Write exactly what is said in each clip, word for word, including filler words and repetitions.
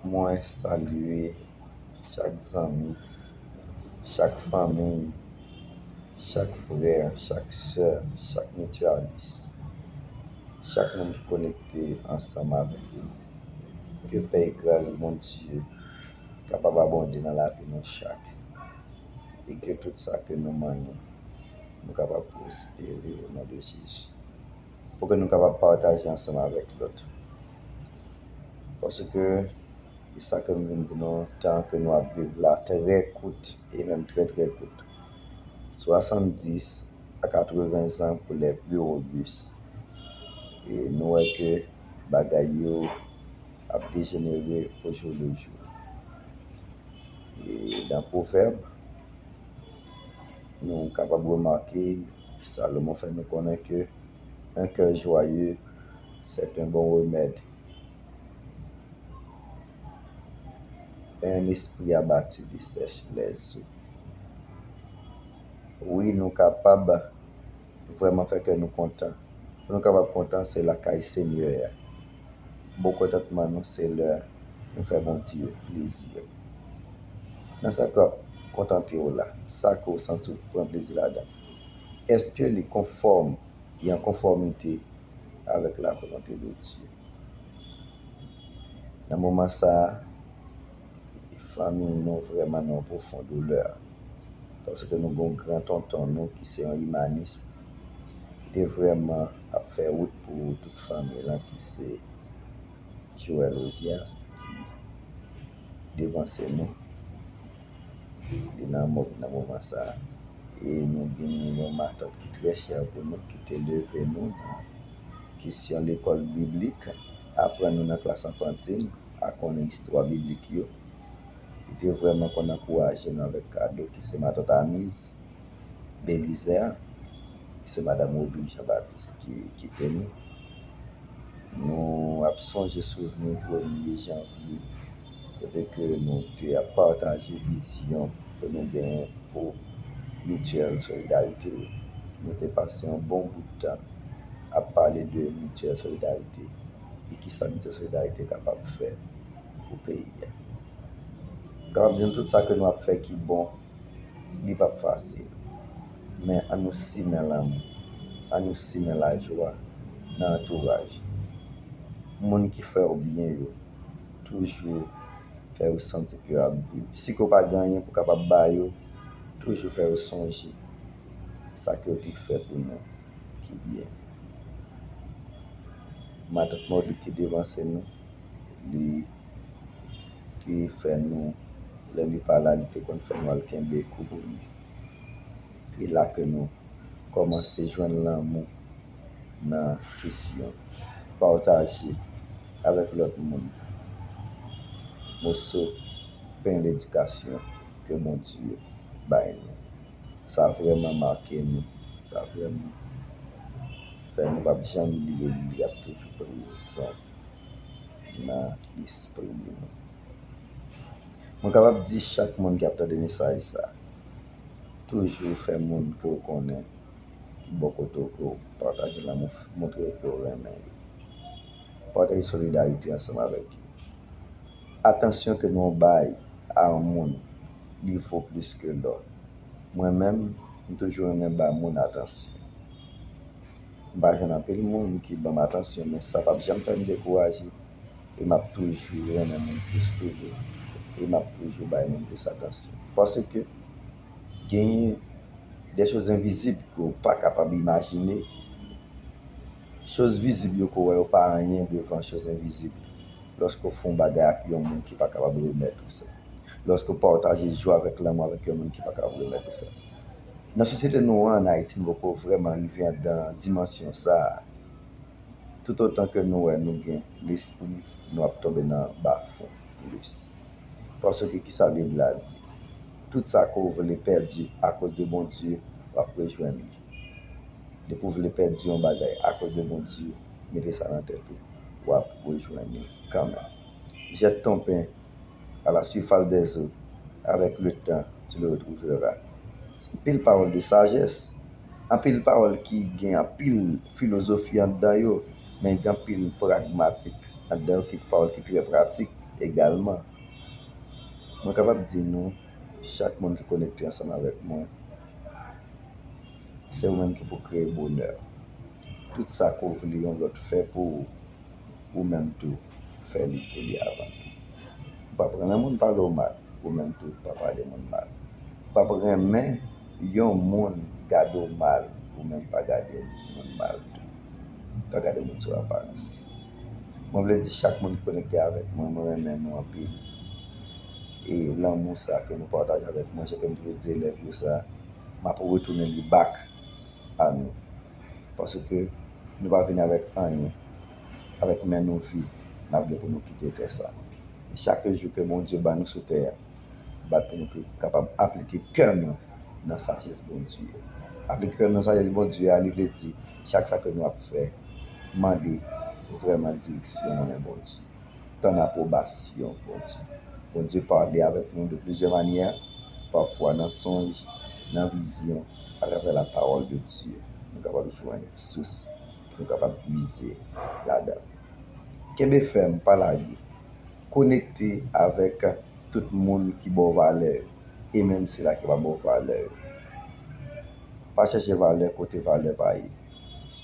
Mwen salye chak zanmi, chak fanmi, chak frè, chak sè, chak mityalis, chak moun ki konekte ansanm avèk nou. Ke pè e gras Bondye kapab abonde nan lavi nou chak. E ke tout sa ke nou manyen, nou kapab pwospere o non de Jezi. Pou ke nou kapab pataje ansanm avèk lòt. Paske e sa ke m vin di nou, tan ke nou ap viv la trè kout, e menm trè, trè kout. Swasanndis a katreven zan pou les plus robustes. E nou wè ke bagay yo ap dejenere au jour le jour. E nan Pwovèb, nou kapab remake, Salomon fè nou konnen ke un cœur joyeux, c'est un bon remède. Un esprit abattu dessèche les os. Wi, nou kapab vrèman fè kè nou kontan. Pou nou kapab kontan, se lakay Senyè a. Bon kontantman nou, se lè nou fè Bondye plezi. Nan sa k ap kontante w la, sa ke w santi w pran plezi ladan, èske li konfòm, li an konfòmite avèk la volonte de Dye? Nan moman sa a, fanmi nou vrèman nan yon pwofon doulè, paske nou gen yon gran tonton nou ki se yon imanis, ki te vrèman ap fè wout pou tout fanmi lan, ki se Joël Ozias, ki devanse nou. Li nan mòg nan moman sa a. E nou gen yon matant ki trè chè pou nou, ki te leve nou nan kesyon lekòl biblik, aprann nou nan klas anfantil, a konnen istwa biblik yo. Li te vrèman konn ankouraje nou avèk kado, ki se matant Amiz Belizaire, ki se madanm Robin Jean Baptiste ki kite nou. Nou ap sonje souvni premye janvye, kote ke nou te ap pataje vizyon ke nou genyen pou Mityèl Solidarite. Nou te pase yon bon bout tan ap pale de Mityèl Solidarite e kisa Mityèl Solidarite kapab fè pou peyi a. M kapab di nou tout sa ke nou ap fè ki bon, li p ap fasil. Men ann nou simen lanmou, ann nou simen lajwa nan antouraj nou. Moun ki fè w byen yo, toujou fè yo santi ke yo ap viv. Si ke w pa gen anyen pou w kapab ba yo, toujou fè yo sonje sa ke yo te fè pou nou ki byen. Matant Maude ki devanse nou, li te fè nou, lè li pa la, li te konn fè nou al kenbe kou pou li. E la ke nou kòmanse jwenn lanmou nan kesyon pataje avèk lòt moun moso pen ledikasyon ke Bondye bay nou. Sa vrèman make nou, sa vrèman fè nou p ap janm bliye li, li ap toujou prezan nan lespri nou. Mwen kapab di chak moun ki ap tande mesaj sa, toujou fè moun ke w konnen ki bò kote w ke w pataje lanmou, montre yo ke w renmen yo. Pataje solidarite ansanm avèk yo. Atansyon ke nou bay a yon moun, li vo plis ke lò. Mwen menm, m toujou renmen ba moun atansyon. M pa jwenn anpil moun ki ban m atansyon, men sa p ap janm fè m dekouraje. E m ap toujou renmen moun plis toujou. E m ap toujou bay moun plis atansyon. Paske genyen de choz envizib ke w pa kapab imajine. Choz vizib yo ke w wè yo pa anyen devan choz envizib yo. Lòske w fè yon bagay ak yon moun ki pa kapab remèt ou sa. Lòske w pataje jwa avèk lanmou avèk yon moun ki pa kapab remèt ou sa. Nan sosyete nou an, ann Ayiti, nou poko vrèman rive anndan dimansyon sa a. Toutotan ke nou wè nou gen lespri, nou ap tonbe nan bafon plis. Paske kisa Bib la di? Tout sa ke w vle pèdi akoz de Bondye, w ap rejwenn li. Depi w vle pèdi yon bagay akoz de Bondye, mete sa nan tèt ou, w ap rejwenn li kanmenm. Jette ton pain à la surface des eaux, avec le temps, tu le retrouveras. Se anpil pawòl de sajès, anpil pawòl ki gen anpil filozofi anndan yo, men gen anpil pragmatik anndan yo, ki pawòl ki trè pratik, egalman. Mwen kapab di nou, chak moun ki konekte ansanm avèk mwen, se ou menm ki pou kreye bonè. Tout sa ke w vle yon lòt fè pou ou, ou menm tou, fè li pou li avan tou. Ou p ap renmen moun pale w mal, ou menm tou, pa pale moun mal. Ou p ap renmen yon moun gade w mal, ou menm pa gade moun mal tou. Pa gade moun sou aparans. Mwen vle di chak moun ki konekte avèk mwen, mwen renmen nou anpil. E lanmou sa ke nou pataje avèk mwen, jan ke m toujou di elèv yo sa, m ap retounen li back a nou. Paske nou pa vin avèk anyen, avèk men nou vid, n ap gen pou nou kite tè sa. E chak jou ke Bondye ba nou sou tè a, bat pou nou tou kapab aplike kè nou nan sajès Bondye. Aplike kè nou nan sajès Bondye a, li vle di, chak sa ke nou ap fè, mande vrèman direksyon nan men Bondye. Tann apwobasyon Bondye. Bondye pale avèk nou de plizyè manyè, pafwa nan sonj, nan vizyon, atravè la parole de Dieu. Nou kapab jwenn sous pou nou kapab pwize ladan. Kenbe fèm, pa lage. Konekte avèk tout moun ki ba w valè, e menm sila ki pa ba w valè yo. Pa chèche valè kote valè pa ye.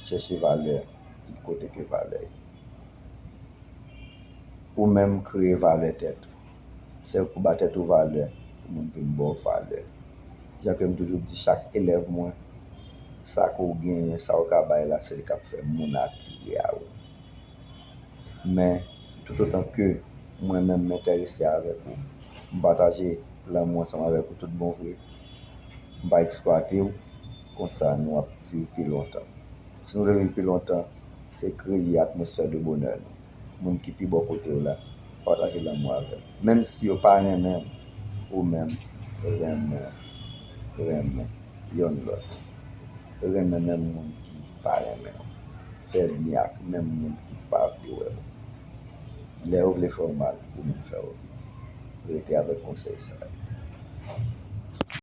Chèche valè tout kote ke valè ye. Ou menm kreye valè tèt ou. Se ou ki ba tèt ou valè pou moun vin ba w valè. Jan ke m toujou di chak elèv mwen, sa ke w genyen, sa w ka bay la, se li k ap fè moun atire a ou. Men, toutotan ke mwen menm m enterese avèk ou, m pataje lanmou ansanm avèk ou tout bon vre, m pa eksplwate w, konsa nou ap viv pi lontan. Si nou vle viv pi lontan, se kreye atmosfè de bonè nou. Moun ki pi bò kote w la, pataje lanmou avè l. Menm si yo pa renmen w, ou menm, renmen, renmen yonn lòt. Renmen menm moun ki pa renmen w. Fè byen ak menm moun ki pa vle wè w. Lè yo vle fè w mal, ou menm fè yo byen. Rete avèk konsèy sa yo.